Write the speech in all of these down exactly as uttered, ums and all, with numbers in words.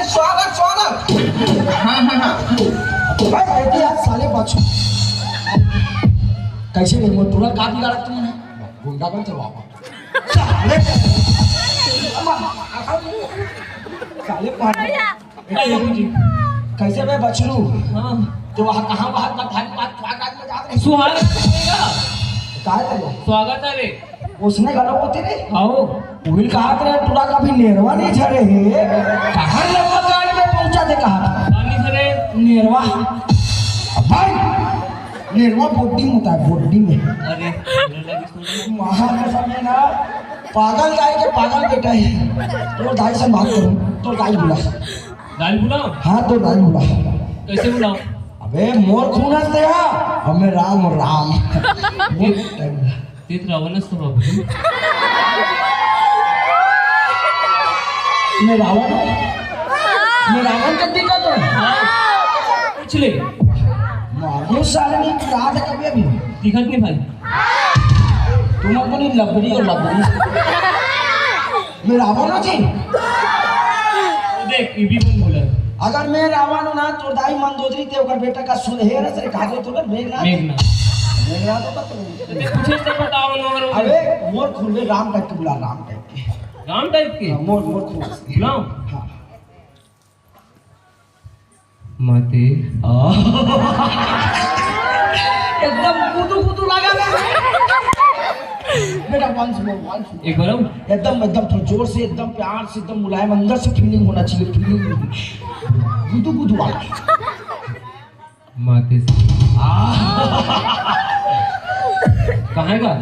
स्वागत, स्वागत। हाँ, हाँ, हाँ। भाई, बेटी, आज साले बच-, कैसे नहीं, वो तुरंत काट निकाला तुमने? गुंडा बन चलो आप। साले, साले मार। ए, बाबूजी। कैसे बे बछरू? हाँ। तो वहाँ कहाँ, वहाँ का भारी बात, स्वागत में जात रहे? सुहाग रात रहेगा। काय करे? स्वागत है रे। उसने गलो होती रे। आओ। उहिल कहा करे, टूरा का भी नेरवा नहीं झरे है। कहाँ लंबा काल में पहुँचा दे कहा? पानी से रे। नेरवा। भाई, नेरवा बोड्डी में होता है, बोड्डी में। अरे, वहाँ का समय ना, पागल दाई के पागल बेटा है। तो दाई से बात करूँ, तो दाई बुला। दाई बुलाओ। हाँ, तो दाई बुला। कैसे बुलाओ? अबे, मोर खून हंसते हा, हमें राम, राम। तीत रावण असतो बाबू। मैं रावण हूँ। मैं रावण का दिखा तो। हाँ। पूछ ले। मालूम साले नहीं, तू रात है कभी अभी। दिखत नहीं भाई। तुम अपनी लबरी और लबरी। मैं रावण हूँ जी। देख, ये भी बन बोला। अगर मैं रावण हूँ ना, तो दाई मंदोदरी ते ओकर बेटा का सुन हे रस रे, कहा दे तो ना, मेघनाथ। मेघनाथ। मेघनाथ होता तो। तो देख, कुछ तो बताओ ना, और अबे, मोर खून में राम टाइप के बुला, राम टाइप के। राम टाइप के? हाँ, मोर, मोर खून। बुलाओ। हाँ। माते। एकदम कुदू कुदू लगा ना। बेटा, once more, once more। एक बार और? एकदम, एकदम थोड़ा जोर से, एकदम प्यार से, एकदम मुलायम, अंदर से फीलिंग होना चाहिए, फीलिंग। गुदू गुदू वाला। माते। कहाँ का?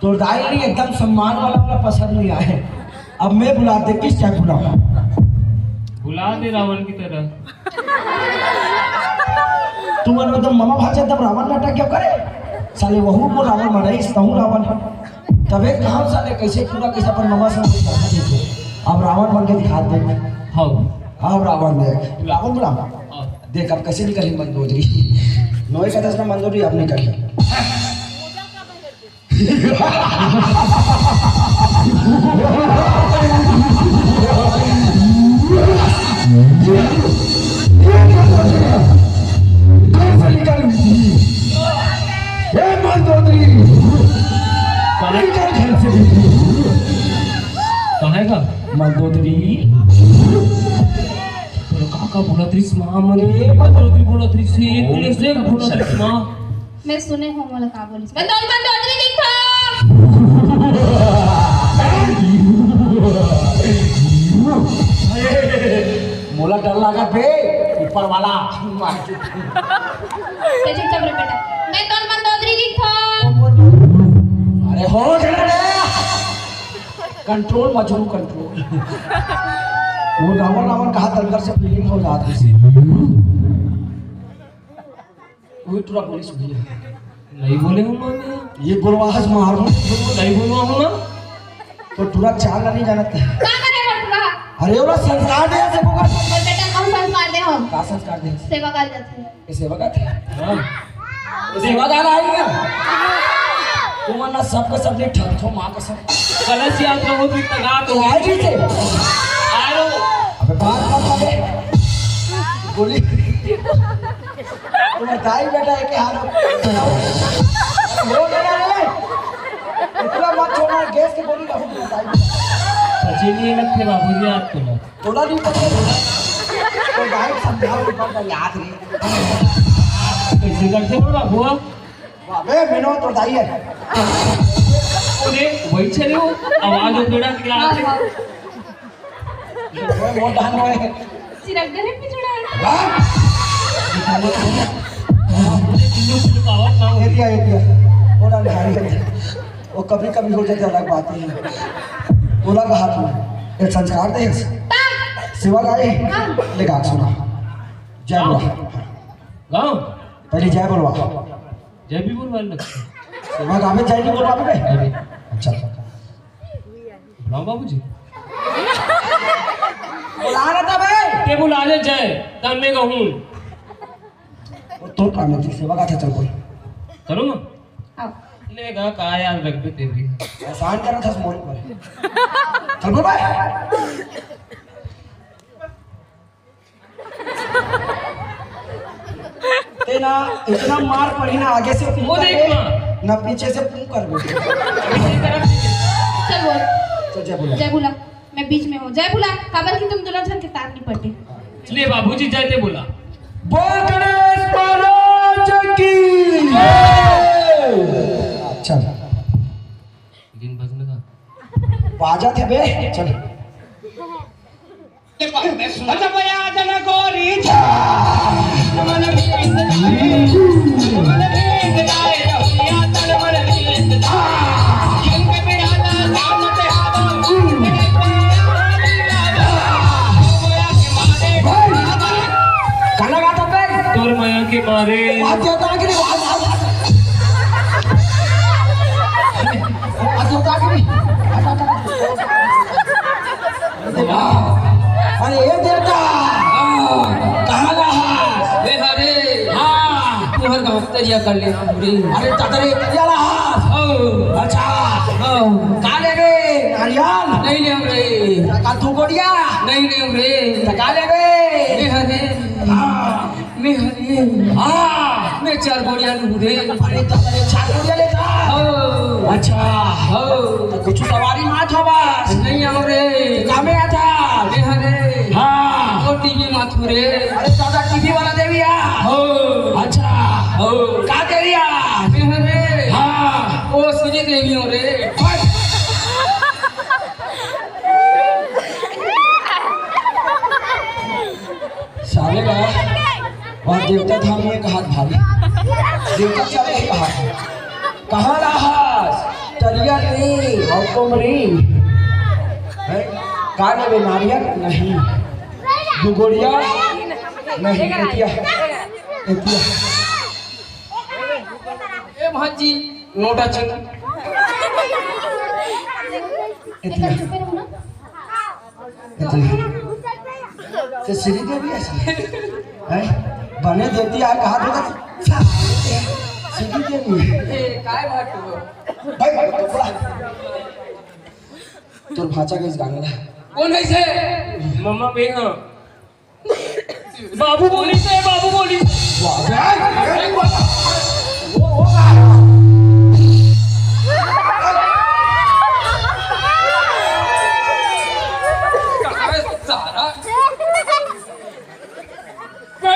तोर दाई ली एकदम सम्मान वाला, वाला पसंद नहीं आए। अब मैं बुला दे, किस टाइप बुलाऊं? बुला दे रावण की तरह। तुमन मतलब ममा भांचा तब रावण नाटक क्यों करे? साले वहू को रावण बनाई, इस तहू रावण है। तबे कहा साले कैसे पूरा कैसे अपन ममा से कुछ करना नहीं थे। अब रावण बन के दिखा दे। हाँ। अब रावण दे। रावण बुला। हाँ। देख अब कैसे निकली मंदोदरी। नोए का दस ना मंदोदरी अब निकली। कहाँ का? मंदोदरी। तोर काका बोलत रिस माँ मन। ए, मंदोदरी बोलत रिस, एक प्लेस देख बोलत रिस माँ। मैं सुने हूँ मोला का बोलिस। मैं तोल मंदोदरी दिखा। मोला डर लागत बे, ऊपर वाला। ए, चुपचाप रे बेटा। मैं तोल मंदोदरी दिखा। अरे हो गया रे। Control Majnu control. वो रावण रावण कहा तलकर से फीलिंग हो जाती है। वो टूरा बोली सुनिए। नहीं बोले हूँ मैं। ये बोलवाहस मार दूँ। नहीं बोलवा हूँ मैं। तो टूरा चाल नहीं जानत। का करे वो टूरा? अरे ओला संस्कार दे से बोकर। और बेटा कौन संस्कार दे हम? का संस्कार दे? सेवा कर जाते हैं। ये सेवा का थे? हाँ। ये सेवा का आई ना? तुमन ना सबके सब नहीं ठग थो माँ कसम। कलश यात्रा हो भी तगा तो तो। आ जी से। आ लो। अबे बात मत करे। बोली। तुम्हारे दाई बेटा है क्या हाल? वो लेना है। इतना मत छोड़ना, गैस की गोली रखो तुम्हारे दाई बेटा। सचिन ये लगते बाबूजी आप तो ना। थोड़ा नहीं पता। तो दाई समझाओ, एक बार याद नहीं। कैसे करते हो बाबू आप? अबे, मैंने तो दाई है। अरे, वही चले हो। आवाज हो थोड़ा क्या? हाँ, हाँ। वो, वो डाल रहे हैं। सिरक दे रे पिछड़ा। वाह! Area, area. वो डाल रहे हैं। वो कभी कभी हो जाता है, अलग बात है। बोला कहा तू? एक संस्कार दे। ता। सेवा गाए। हाँ। ले गा सुना। जय बोला। गाओ। पहले जय बोलवा। जय भी बोलवा लगता। सेवा गावे जय नहीं बोलवा बे। अरे। अच्छा। बुलाओ बाबूजी। बुला रहा था बे। के बुला ले जय, तब मैं कहूँ। वो तो काम है, सेवा का था, चल बोल। करूँ ना? आओ। ले गा का यार रख दे तेरी। एहसान कर रहा था मोर पर। चल बोल भाई। ना, इतना मार पड़ी ना, आगे से पूं वो देख करबे, माँ। ना पीछे से पूं करबे। चल बोल। चल जय बोला। जय बोला। मैं बीच में हूँ। जय बोला, काबर कि तुम दोनों झन के तार नहीं पटे। ले बाबूजी, जय ते बोला। बोल गणेश महाराज की। चल। दिन भर में का? बाजा थे बे। चल। गाना गाता बे। तोर मया के मारे। बात करता कि नहीं? बात, बात, बात। बात करता कि नहीं? बात, बात, बात। अरे ए देवता, कहाँ ला हस? ए हरे, हाँ, तुहर गाँव तरिया कर ले हमरे। अरे ततरे तरिया ला हस? ओ। अच्छा। ओ। का लेबे? नारियल? नहीं लेव रे। का दू गोड़िया? नहीं लेव रे। त का लेबे? ए हरे। हाँ। मैं हरे। हाँ। मैं चार गोड़िया लूँ रे। अरे, तो अरे, चार गोड़िया लेता? ओ। अच्छा। ओ। तो कुछ सवारी मात हवा? नहीं आओ रे। कामे आता? मैं हरे। हाँ। वो टीवी मात हो रे। अरे, दादा, टीवी वाला देवी आ? ओ। अच्छा। ओ। का देवी आ? मैं हरे। हाँ। वो श्री देवी हो रे। हट। साले ला, वहाँ देवता धाम में एक हाथ भारी। देवता चले एक हाथ। कहाँ ला हस? तरिया रे, और कोमरी। हैं? का लेबे नारियल? नहीं। दुगोड़िया? नहीं। एतिया। एतिया। ए भांजी, नोटा चिन्ह। एतिया। एतिया। तो श्री देवी ऐसी है? बने देती है, कहा तो श्री देवी। ए, काय बात हो? भाई, भाई, तो बोला। तोर भांचा के इस गाने ला। कौन है इसे? मम्मा बेगा। बाबू बोली से, बाबू बोली। वाह, बे, बे, बे, वो, वो गा रहा। कहाँ है सारा? बे,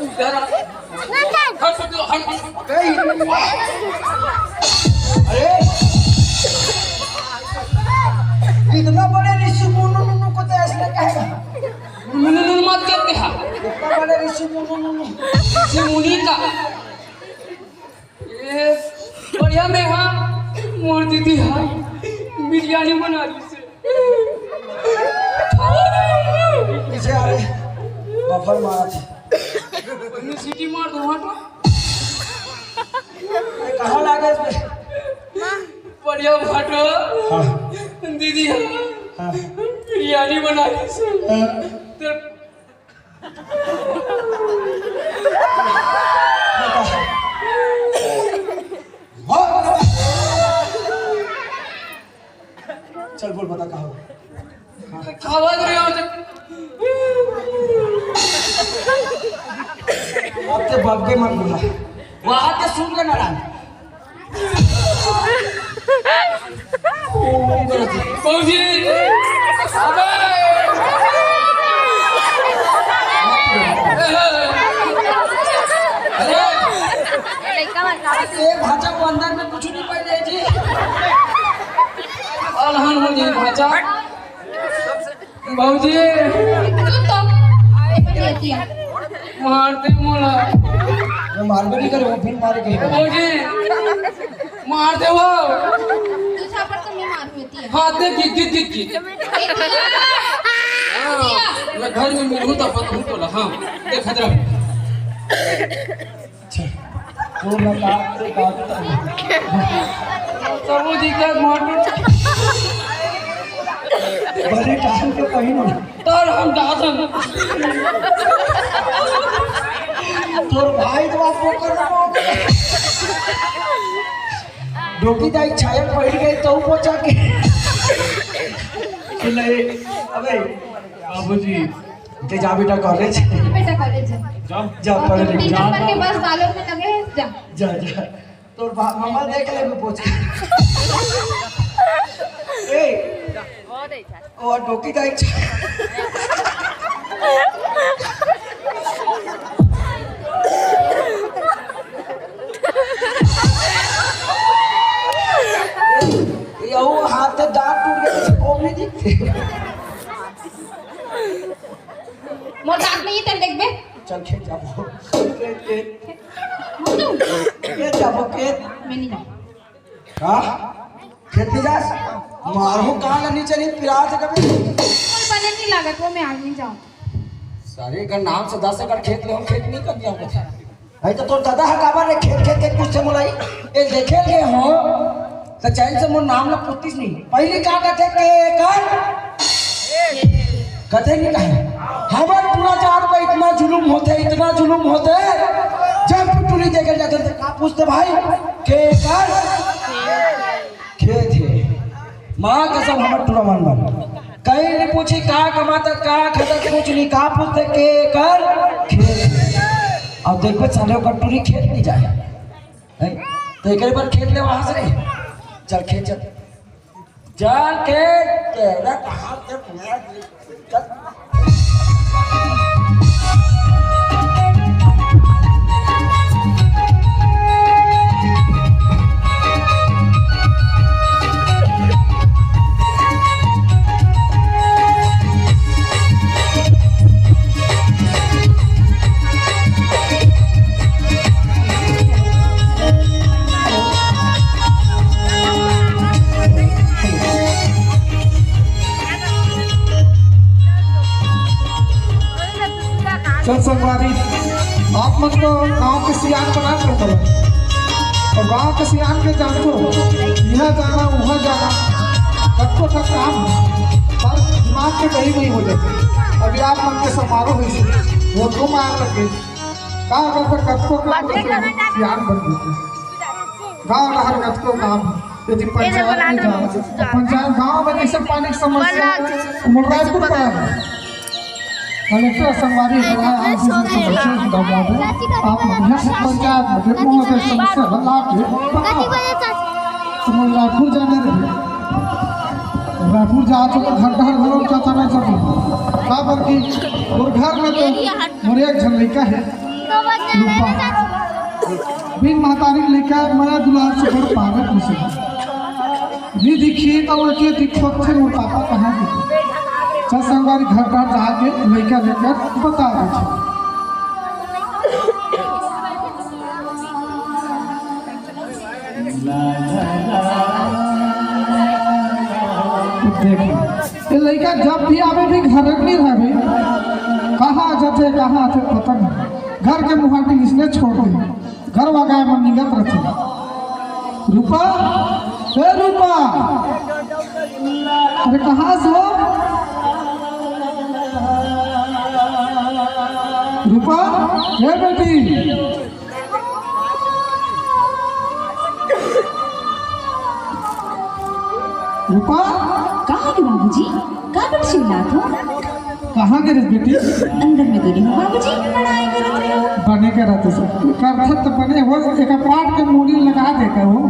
इधर आ। हट, हट, हट। बे, वाह। अरे, इतना बड़े ऋषि मुनु मुनु को तो ऐसे कहेगा। नुनु नुनु मत करते हा। इतना बड़े ऋषि मुनु मुनु। ऋषि मुनि का। ए, बढ़िया में हा, मोर दीदी हा, बिरयानी बना दी से। पीछे आ रे, बफर मारा थे। सीटी मार दो, हटो। ए, कहाँ लागे इसमें? बढ़िया भाटो। हाँ। दीदी, हाँ। बिरयानी बना दी से। हाँ। तो बता। हाँ। चल बोल, बता कहाँ हो? खावा दे रहे हो तो। अब ते बब्बे मत बोला। वहाँ ते सुन के नारायण। बाबूजी। अबे। अरे। ए, भांचा को अंदर में कुछ नहीं पाई जी। अलहन हो जी भांचा। बाबूजी। सुन तो। मार दे मोला। मैं मारबे नहीं करे, वो फिर मारे कहीं। बाबूजी। मार दे वो। तू झापड़ तो मैं मारूं, एतिया। हाँ, देख, गिर, गिर, गिर, गिर। एतिया। हाँ, मैं घर में मिलूँ तो बताऊँ तो ला, हाँ, देख, खतरा। अच्छा, वो बता, वो बता। बाबूजी का मोटर। बड़े टाइम के पहिनो। तोर हम दादन। तोर भाई तो आप पोकर में पहुंच गए। डोकी दाई छाया बैठ गए तो पोचा के। कि नहीं, अबे। बाबूजी। ते जा बेटा कॉलेज। बेटा पहले जा। जा, जा, और पहले तुम जा। टीचर बन के बस बालों में लगे हैं, जा। जा, जा। तोर बाप मम्मा देख ले, मैं पूछ के। ए, और डोकी जाए। ये वो हाथ से दांत टूट गए, तो कौन नहीं दिखते? मोर दांत नहीं है, तेरे देख बे। चल खेत जाबो। खेत, खेत। तू? खेत जाबो, खेत। मैं नहीं जाऊँ। का? खेत नहीं जास? मारो कान नीचे नहीं पिला से कभी। कोई बने नहीं लागत, वो मैं आज नहीं जाऊँ। सारे अगर नाम से दस एकड़ खेत ले, हम खेत नहीं कर दिया होता। भाई तो तोर दादा ह काबर रे खेत, खेत, खेत पूछथे मोला ही? ए देखे ले हो, त चैन से मोर नाम ला पूछतिस नहीं। पहली का कथे के कर? कथे नहीं कहे। हमर टूरा जात पे इतना जुलुम होथे, इतना जुलुम होथे। जब टूरी देखे जाथे त का पूछथे भाई? के कर? खेत हे। माँ कसम हमर टूरा मन बर। कहीं नहीं पूछी का कमाता, का खाता, कुछ नहीं। का पूछथे के कर? खेत हे। अब देखबे साले ओकर टूरी खेत नहीं जाए। हैं? तो एक बार खेत ले वहां से नहीं। चल खेत चल। चल खेत, तेरा कहाँ से चल। चल संगवारी, आप मन तो गांव के सियान बना कर चलो। और गांव के सियान के जानथो, इहाँ जाना, उहाँ जाना, कतको ठक काम, पर दिमाग के दही नहीं हो जाते। अभी आप मन के समारोह होइसे, वो तो मार लगे। का करबे, कतको काम होइसे, सियान बन जाते। गांव डहर कतको काम, यदि पंचायत में जाओ, पंचायत गांव में जैसे पानी की समस्या, मोर रायपुर पड़ा है। कलेक्टर संगवारी बड़ा है, हम जिसमें समस्या सुधार बात है। आप यहाँ से पंचायत में देखो, वहाँ पे समस्या हल ला के बताओ। तो मैं रायपुर जाने रहे, रायपुर जाओ तो घर, घर, घर जाता नहीं सब। का बल्कि और घर में तो मोर एक झन लइका है, रूपा। बिन महतारी लइका मया दुलार से बड़ पागल खुशी। नी दिखी तो वो के दिखोत थे मोर पापा कहाँ गे। चल संगवारी घर घर जाके लइका लेकर बता दे। देखो, ये लइका जब भी आवे भी घर नहीं रहे, कहाँ जाते, कहाँ आते पता नहीं। घर के मुहाटी इसने छोड़ दे। घर वा गाय मन निंगत रथे। रूपा, ए रूपा, अरे कहाँ से हो? रूपा, ए बेटी। रूपा। का हो बाबूजी? काबर चिल्लात हो? कहाँ गे रहे बेटी? अंदर में गे रहे हो बाबूजी, पढ़ाई करत रहे हो। बने करत हो सब। करत तो बने हो, एक पाट के मूड़ी लगा दे का हो।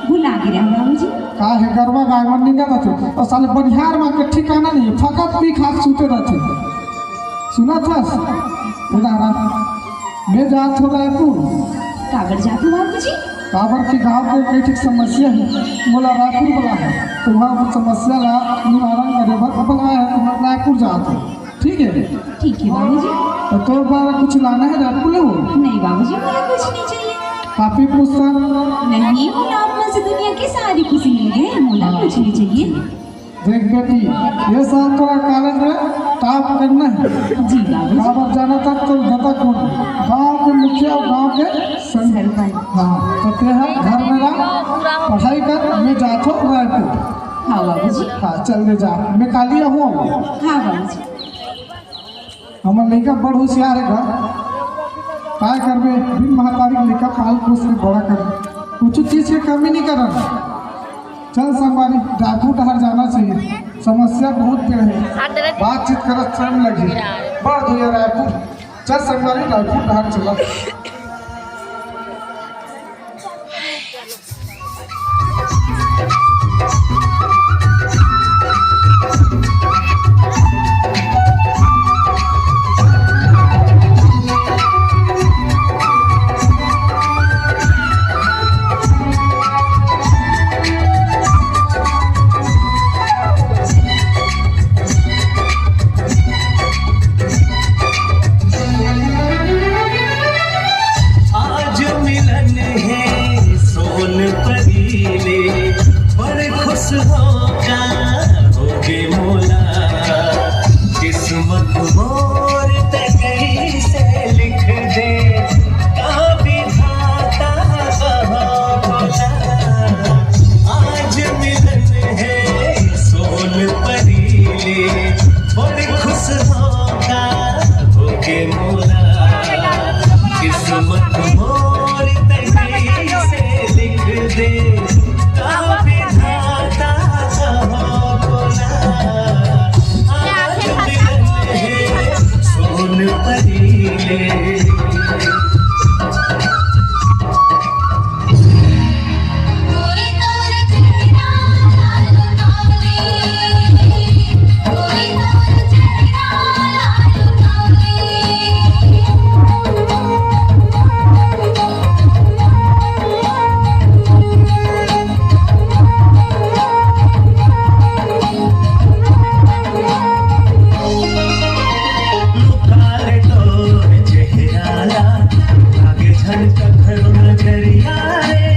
भुला गे रहे हो बाबूजी। का है गरवा गाय मन निंगत रथे। और साले बनिहार मन के ठिकाना नहीं है, फकत पी खा सूते रथे। सुनत हस? उदाहरण, मैं जात हो रायपुर। काबर जात हो बाबूजी? काबर के गाँव के कई ठिक समस्या है, मोला रायपुर बुला है, तो वहाँ वो समस्या ला निवारण करे बर बुलाया है, तो मैं रायपुर जात हूँ, ठीक है? ठीक है बाबूजी। तो तोर बर कुछ लाना है रायपुर ले वो? नहीं बाबूजी, मुझे कुछ नहीं चाहिए। कापी पुस्तक? नहीं, मुझे अपना से दुनिया की सारी खुशी मिल गई, मुझे हाँ। कुछ नहीं चाहिए। देख बेटी, ये साल तोरा कॉलेज में टॉप करना है। जी बाबूजी। काबर जाना था तो बता कौन? गांव के मुखिया और गांव के सरपंच। सरपंच। हाँ, तो ते हर घर में रह, पढ़ाई कर, मैं जात हो रायपुर। हाँ बाबूजी। हाँ, चल दे जा, मैं काली हूँ। हाँ बाबूजी। हमर लइका बड़ होशियार है गा। काय करबे, बिन महतारी के लइका पाल पोस के बड़ा कर, कुछ चीज के कमी नहीं करन। चल संगवारी, रायपुर डहर जाना चाहिए, समस्या बहुत पेड़ है, बातचीत करत टाइम लगी। बड़ धोया रायपुर। चल संगवारी, रायपुर डहर चला। आज मिलन हे सोन परी ले, बड़ खुश होका होगे मोला। किस्मत मोर ते कइसे लिख दे, का विधाता कहो भोला। आज मिलन हे सोन परी ले, बड़ खुश होका होगे मोला। किस्मत मोर ते कइसे लिख दे, का विधाता कहो भोला। आज मिलन हे सोन परी ले। लुका ले तोर चेहरा ला, लागे झन कखरो नजरिया रे।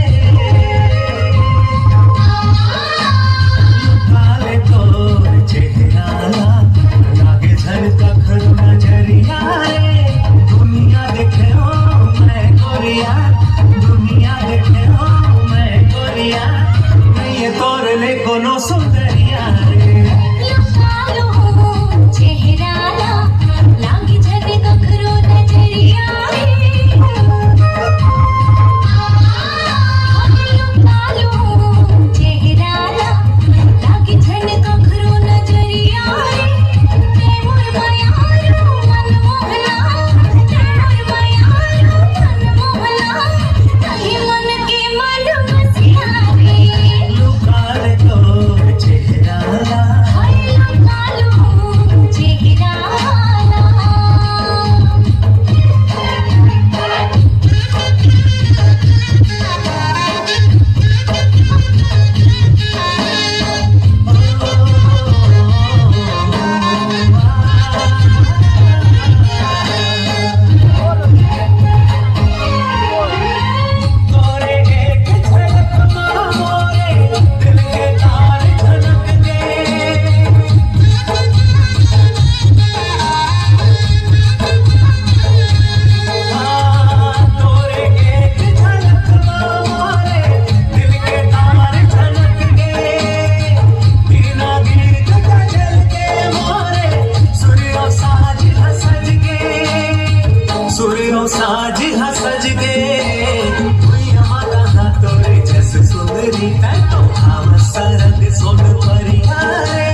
लुका ले तोर चेहरा ला, लागे झन कखरो नजरिया रे। दुनिया देखे हो मैं गोरिया, दुनिया देखे हो मैं गोरिया, नइ हे तोर ले कोनो सुंदरिया रे। लुका लो चेहरा ला, लागे झन कखरो नजरिया रे। लुका लो चेहरा ला, लागे झन कखरो नजरिया रे। ते मोर मयारू मन मोहला, ते मोर मयारू मन मोहला, तही मन के मन बसिया रे। लुका ले तोर चेहरा ला। हाय लुका लो चेहरा ला। सूर्यो साज ह सज गे, भुइयां म कहाँ तोरे जस सुंदरी, तैं तो भाव सरग सोन परिया रे।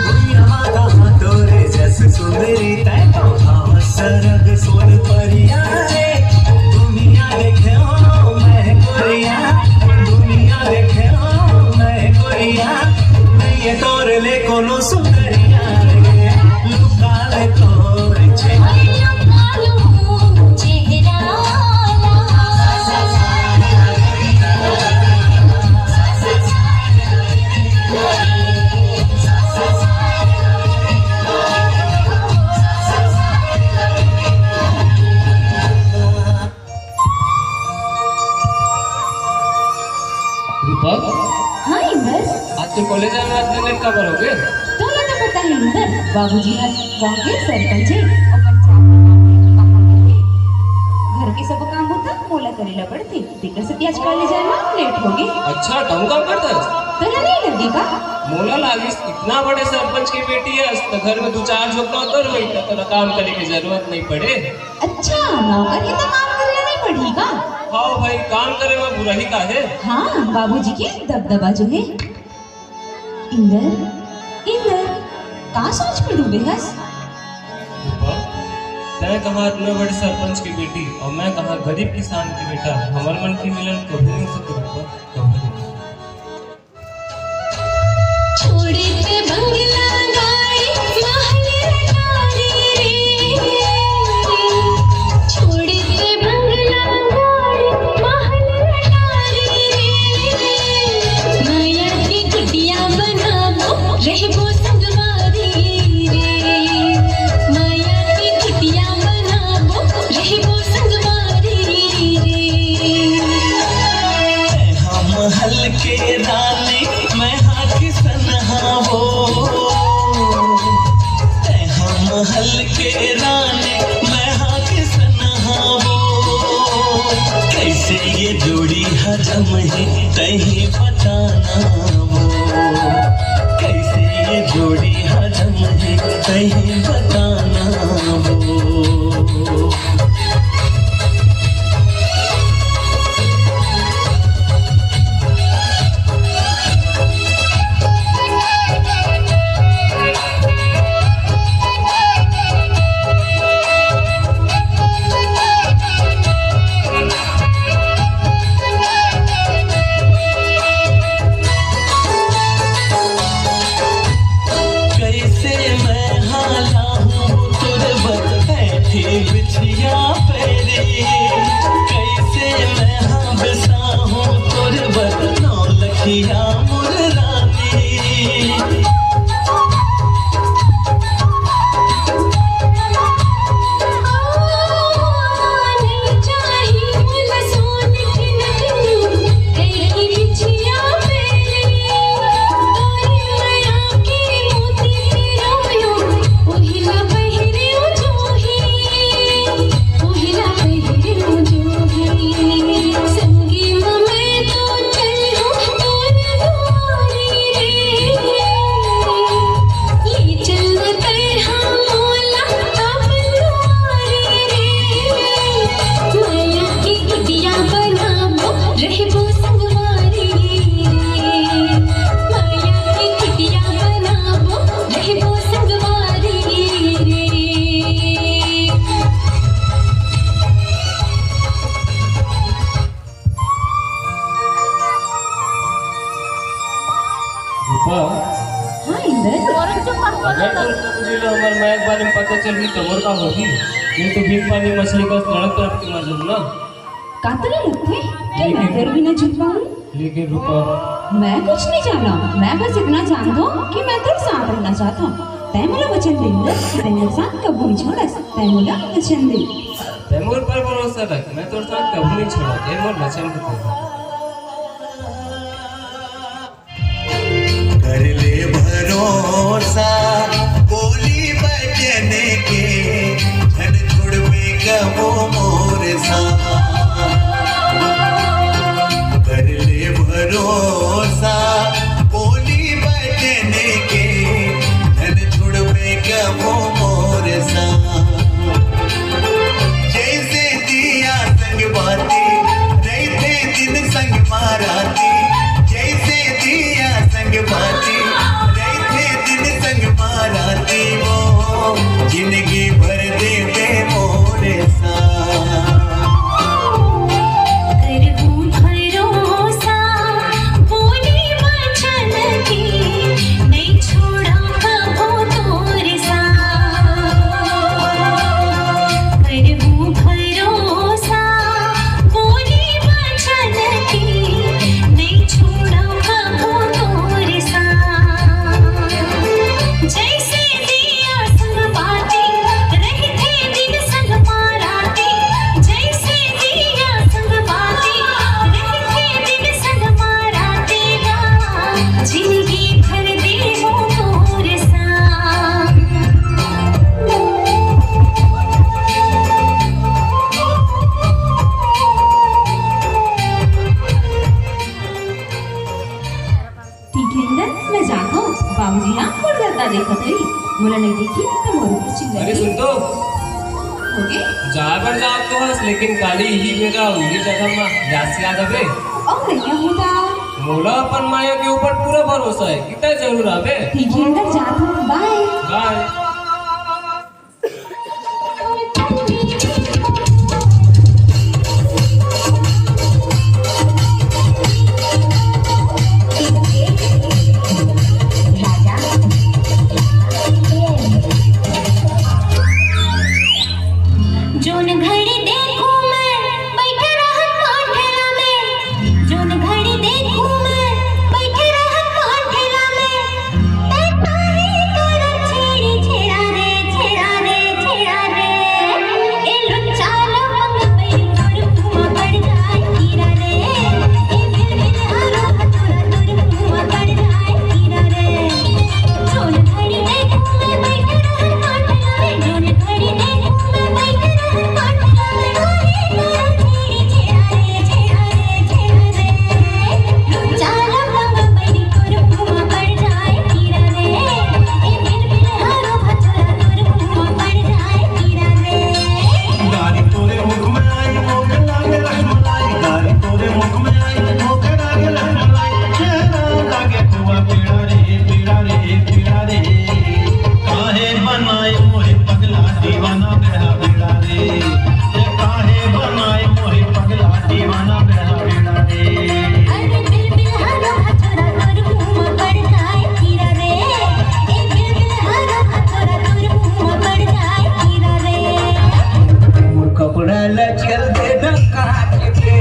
भुइयां म कहाँ तोरे जस सुंदरी, तैं तो भाव सरग सोन परिया रे। दुनिया देखे हो मैं गोरिया, दुनिया देखे हो मैं गोरिया, नइ हे तोर ले कोनो सुंदरिया रे। लुका ले तोर चेहरा। रूपक, हाँ इंदर। आज तो कॉलेज आए आज लेट काबर होगे? तोला तो पता हे इंदर, बाबूजी ह गांव के सरपंच हे, अपन चार कहाँ हे। घर के सब काम होता मोला करे ला पड़थे, तेकर सेती आज कॉलेज आए म लेट होगे। अच्छा, तहूँ काम करथस? तोला नइ लगे का? मोला लागिस इतना बड़े सरपंच के बेटी हस त घर में दू चार झोपड़ा उतर होही त तोला काम करे के जरूरत नइ पड़े। अच्छा, नौकर हे त काम करे नइ पड़ही का? हाँ भाई, काम करे में बुराई का हे? हाँ, बाबूजी के दबदबा जो हे। इंदर, इंदर, का सोच में डूबे हस? रूपा, तैं कहा इतना बड़े सरपंच की बेटी और मैं कहा गरीब किसान की बेटा, हमर मन के मिलन कभी नहीं हो सकता रूपा, कभी नहीं। छोड़े ते बंगला गाड़ी महल अटारी रे। छोड़े ते बंगला गाड़ी महल अटारी रे। माया के कुटिया बनाबो, रहबो संगवारी रे। माया के कुटिया बनाबो, रहबो संगवारी रे। हम हल्के रानी, मैं हाँ किसन हाँ वो। तैं हम हल्के रानी, मैं हाँ किसन हाँ वो। कैसे ये जोड़ी हजम है, तैं ही बताना वो। कैसे ये जोड़ी हजम है, तैं ही बताना वो। कैसे मैं हाला हूँ तुरबत बैठी बिछिया पैरी, कैसे मैं हाँ बिसा हूँ तुरबत नौलखिया मुर रानी। रूपा, हाँ, इंदर। अगर तोर कमजोरी ला हमर माया के बारे में पता चलही, त मोर का होही? ये तो बिन पानी मछली का तड़प तड़प के मर जाऊँ ना। का तोला लगथे कि मैं तोर बिना जी पाऊँ? लेकिन रूपा, मैं कुछ नहीं जाना, मैं बस इतना जानता हूँ कि मैं तोर साथ रहना चाहता हूँ। तैं मोला वचन दे इंदर कि तैं मोर साथ कबू नहीं छोड़स। तैं मोला वचन दे। तैं मोर पर भरोसा रख, मैं तोर साथ कबू नहीं छोड़ा। तैं मोर वचन के तोड़। कर ले भरोसा बोली बचन के, झन छोड़बे कबो मोर साथ। कर ले भरोसा बोली बचन के, झन छोड़बे कबो मोर साथ। जैसे जिया संग बाती, रहिथे दिन संग मा राती। जैसे जिया संग बाती, रहिथे दिन संग मा राती वो, जिंदगी भर देबे मोर साथ। करहूँ भरोसा बोली बचन के, नहीं छोड़ा कबो तोर साथ। करहूँ भरोसा बोली बचन के, नहीं छोड़ा कबो तोर साथ। जैसे दिया संग बाती, रहिथे दिन संग मा राती। जैसे दिया संग बाती, रहिथे दिन संग मा राती गा। जिंदगी भर देहूँ तोर साथ। ठीक है इंदर, मैं जात हूँ। बाबूजी हाँ मोर दरदा देखत रही, मोला नहीं देखी त मोर ऊपर चिल्लाही। अरे सुन तो। हो गे? जाए बर जात तो हस, लेकिन काली इही बेरा इही जगह मा याद से याद आवे। ओ भैया हो ता। मोला अपन माया के ऊपर पूरा भरोसा है, कितना जरूर आवे। ठीक है, अंदर जाता हूँ, बाय। बाय। जोन घड़ी देखूं मैं, बैठे रहत कोठरा में। जोन घड़ी देखूं मैं, बैठे रहत कोठरा में। तै काहे करत छेड़ी छेड़ा रे, छेड़ा रे, छेड़ा रे। ए लुच्चा लफंग बैल तोर मुंह पड़ जाए कीड़ा रे। ए बिल बिल हरो हथुरा तोर मुंह पड़ जाए कीड़ा रे। जोन घड़ी देखूं मैं, बैठे रहत कोठरा में। जोन घड़ी देखूं मैं, बैठे रहत कोठरा में। कपड़ा ला चल देना कांच के,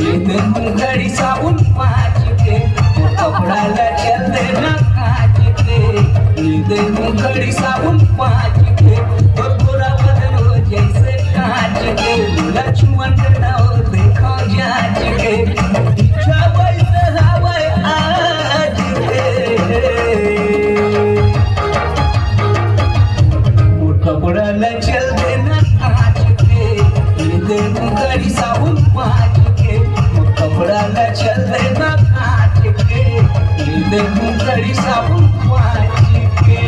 ये दे मुंह घड़ी साबुन पाँच के। कपड़ा ला चल देना कांच के, ये दे मुंह घड़ी साबुन पाँच के। और गोरा बदन हो जैसे कांच के, लक्ष्मण के नाव देखो जांच के। इच्छा वैसे हवे आज के। मोर कपड़ा ला चल देना कांच के, ये दे मुंह घड़ी साबुन पाँच के। मोर कपड़ा ला चल देना कांच के, ये दे मुंह घड़ी साबुन पाँच के।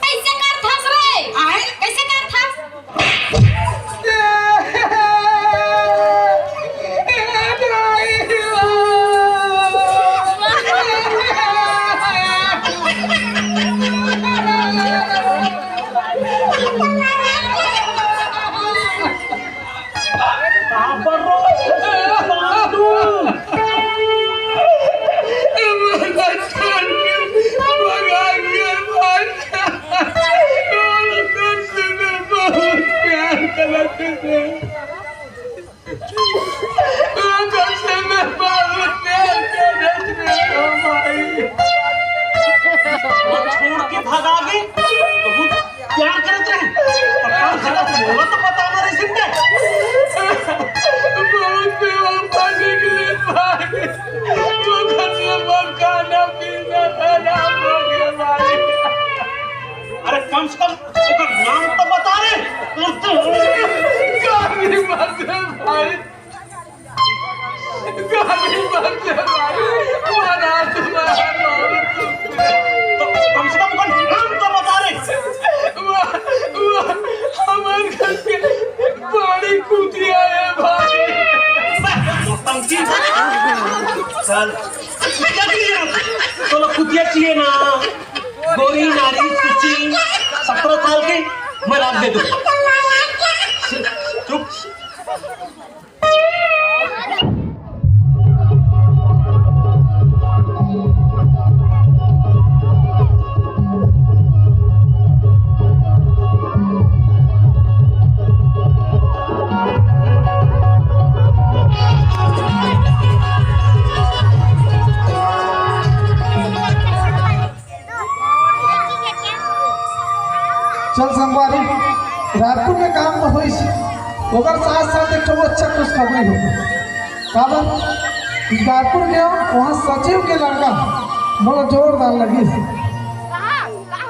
कैसे करथस रे? आय? कैसे करथस? छोड़ के भगा के बहुत प्यार करत रहे। अब कम से कम मोला तो बताना रहिस ना। बहुत बेवफा निकले भाई। वो घर में वो खाना पीना खराब हो गया भाई। अरे कम से कम ओकर नाम तो बता रे। गाली मत दे भाई। गाली मत दे भाई। मारा तुम्हारा मार। तो कम से कम ओकर नाम तो बता रे। वो, वो हमार घर के बड़ी कुतिया है भाई। चल। तोला कुतिया चाहिए ना, गोरी नारी, सुची, सत्रह साल के, मैं राख दे दूं। चुप। चल संगवारी, रायपुर में काम तो होइस, ओकर साथ साथ एक ठो अच्छा खुशखबरी हो। काबर? रायपुर गया, वहाँ सचिव के लड़का मोला जोरदार लगिस।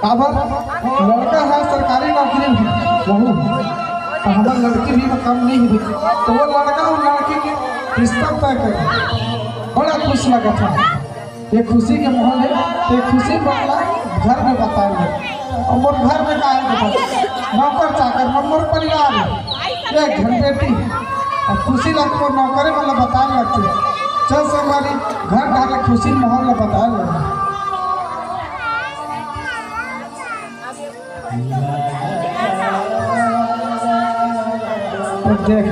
काबर? लड़का है सरकारी नौकरी में, वहू। तो हमार लड़की भी में कम नहीं हुई। तो वो लड़का और लड़की के रिश्ता तय करे। बड़ा खुश लगत हे। ये खुशी के माहौल हे, ये खुशी वाला घर में बताए हे। अउ मोर घर में का हे, देखो, नौकर चाकर मन, मोर परिवार हे। एक घर बेटी, अउ खुशी लगथे नौकरे मन ला बताए लगथे। चल संगवारी, घर घर के खुशी माहौल ला बताए लगथे। देख,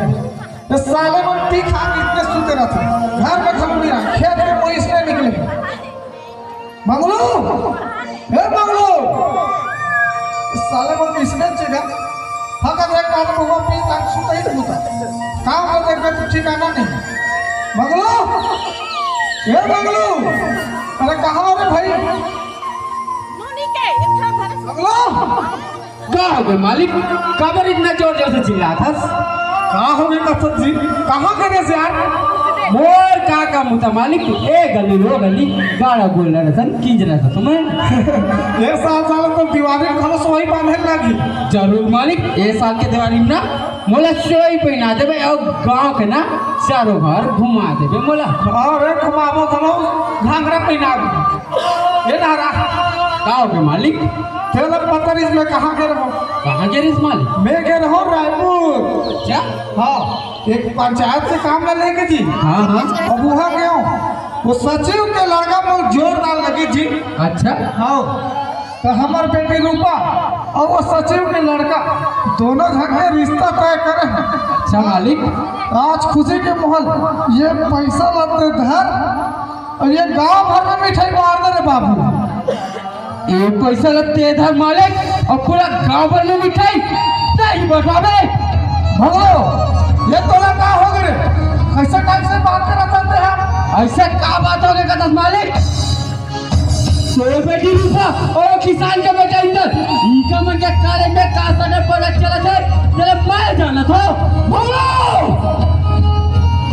ये साले मन पी खा के इसने सुते रहथे, घर में घलो नहीं रहा, खेत में कोई इसने निकले। मंगलू, हे मंगलू, साले मन इसने जगह, हाँ, का देख, काम को वो पी ताक सुते ही नहीं होता, काम को देख, तू ठिकाना नहीं। मंगलू, हे मंगलू, अरे कहाँ हो रे भाई? मंगलू। का हो गे मालिक, काबर इतना जोर जोर से चिल्लात हस? का हो गे कसत जी, कहाँ गे रेहेस यार? मोर का काम होता मालिक, ए गली वो गली, गाड़ा गोल रसन, किंजरा था तुम्हें। ए साल साल तो दीवारी में खलो सोई बांधे लागी। जरूर मालिक, ए साल के दीवारी में ना मोला सोई पहिना देबे अउ गांव के ना चारों घर घुमा देबे मोला। अरे घुमाबो घलो, घाघरा पहिना दे। ए नारा। का हो गे मालिक? तेला पता रिहिस मैं कहाँ गे रहूं? कहाँ गे रिहिस मालिक? मैं गे रहूं रायपुर। अच्छा? हाँ, एक पंचायत के काम ला लेके जी। हाँ, हाँ। अब वहाँ गया हूँ। वो सचिव के लड़का मोर जोरदार लगे जी। अच्छा। हाँ। तो हमर बेटी रूपा अउ वो सचिव के लड़का दोनों झन के रिश्ता तय करे। अच्छा मालिक। आज खुशी के माहौल, ये पैसा ला ते धर अउ ये गांव भर में मिठाई बांट दे रे बाबू। ये पैसा ला ते धर मालिक अउ पूरा गांव भर में मिठाई नहीं बंटवाबे। भगलो, ये तोला का हो गे रे? कैसे टाइप से बात करत हस? ऐसा का बात हो गे कथस मालिक? तोर बेटी रूपा अउ किसान के बेटा इंदर, इनका मन के कारण में का सने पलट चलत हे, तेला मैं जानत हूँ। भगलो!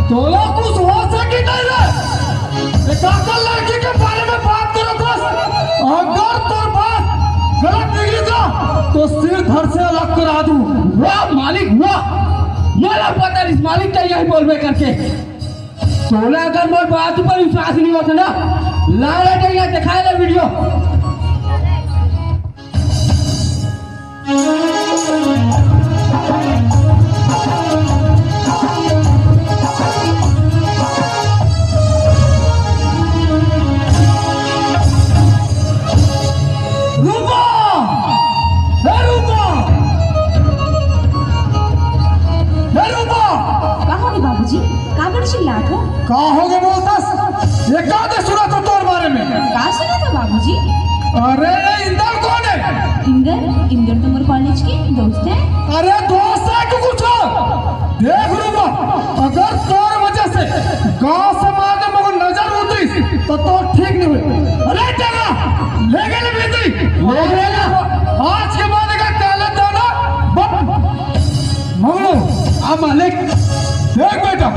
तोला कुछ हो सके नहीं रे। एक अकल लड़की के बारे में बात करत हस। अगर तोर बात गलत निकली तो, तो सिर धड़ से अलग करा दूं। वाह मालिक, वाह। मोला पता रिहिस मालिक, तो यही बोलबे करके। तोला अगर मोर बात ऊपर विश्वास नहीं होता ना, लाला टेंगा दिखाए ला वीडियो। रूपा! हे रूपा! हे रूपा! का हो गे बाबूजी? काबर चिल्लात हो? का हो गे बोलथस? ये का दे सुनत हो तोर बारे में? का सुनत हो बाबूजी? अरे, ये इंदर कौन है? इंदर? इंदर तो मोर कॉलेज के दोस्त है। अरे, दोस्त है कि कुछ और? देख रूपा, अगर तोर वजह से गांव समाज में मोर नजर उतरिस, तो तोर ठीक नहीं होय। अरे टेंगा, ले गे ले भीतरी। ले गे ले। आज के बाद अगर टहलत जाना, बस। मंगलू, आ मालिक। देख बेटा,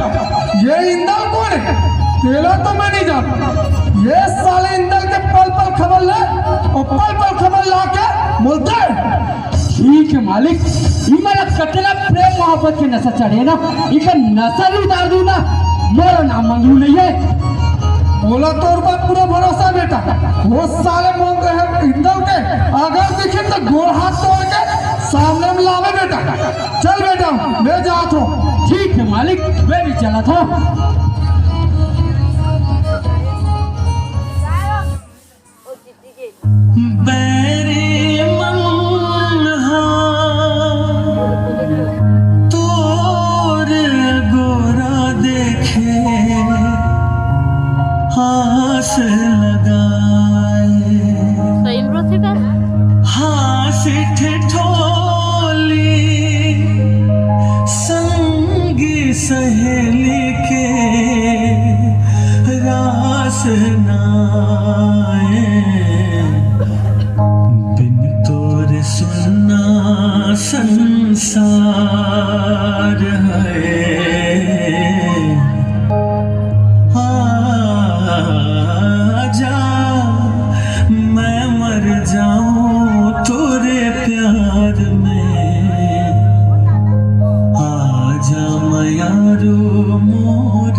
ये इंदल कौन है? तेला तो मैं नहीं जानता। ये साले इंदल के पल पल खबर ले अउ पल पल खबर ला के बोलते हैं। ठीक है मालिक, इमन ला कतेला प्रेम मोहब्बत के नशा चढ़े ना, इकर नशा ल उतार दूं ना, मोरो नाम मंगलू नहीं है। मोला तोर पर पूरा भरोसा बेटा, वो साले मोंग रहे इंदल के, अगर दिखे तो गोड़ हाथ तोड़ के सामने में लावे बेटा। चल बेटा, मैं जात हूँ। ठीक है मालिक, मैं भी चलत हूँ। बैरी मन हा तोर गोरा देखे आस लगाए। सही में रोथे का? हाँस ठिठोली संगी सहेली के रास नाए। बिन तोर सुन्ना संसार है। आजा, मैं मर जाऊं तोरे प्यार में। आजा मयारू मोर